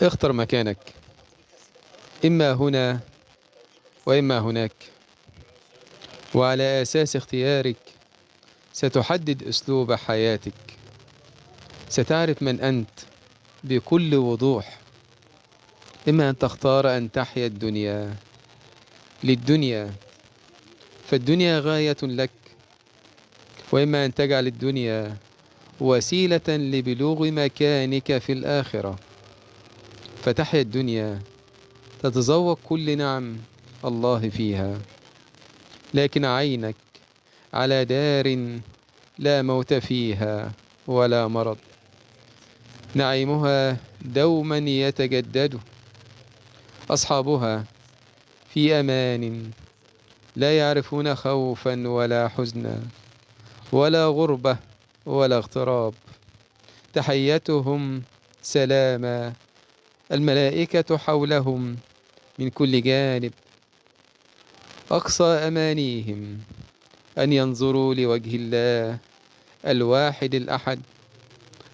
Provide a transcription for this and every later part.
اختر مكانك، إما هنا وإما هناك، وعلى أساس اختيارك ستحدد أسلوب حياتك. ستعرف من أنت بكل وضوح. إما أن تختار أن تحيا الدنيا للدنيا، فالدنيا غاية لك، وإما أن تجعل الدنيا وسيلة لبلوغ مكانك في الآخرة، فتحيا الدنيا تتذوق كل نعم الله فيها، لكن عينك على دار لا موت فيها ولا مرض، نعيمها دوما يتجدد، أصحابها في أمان لا يعرفون خوفا ولا حزنا ولا غربة ولا اغتراب، تحيتهم سلاما، الملائكة حولهم من كل جانب، أقصى أمانيهم أن ينظروا لوجه الله الواحد الأحد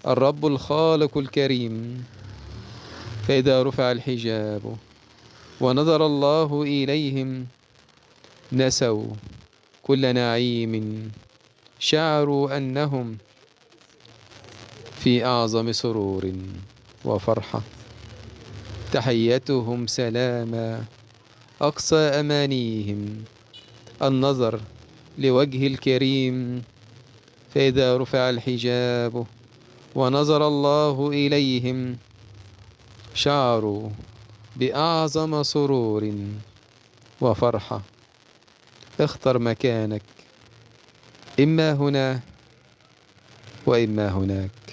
الرب الخالق الكريم. فإذا رفع الحجاب ونظر الله إليهم نسوا كل نعيم، شعروا أنهم في أعظم سرور وفرحة، تحيتهم سلاما، أقصى أمانيهم النظر لوجه الكريم. فإذا رفع الحجاب ونظر الله إليهم شعروا بأعظم سرور وفرحة. اختر مكانك، إما هنا وإما هناك.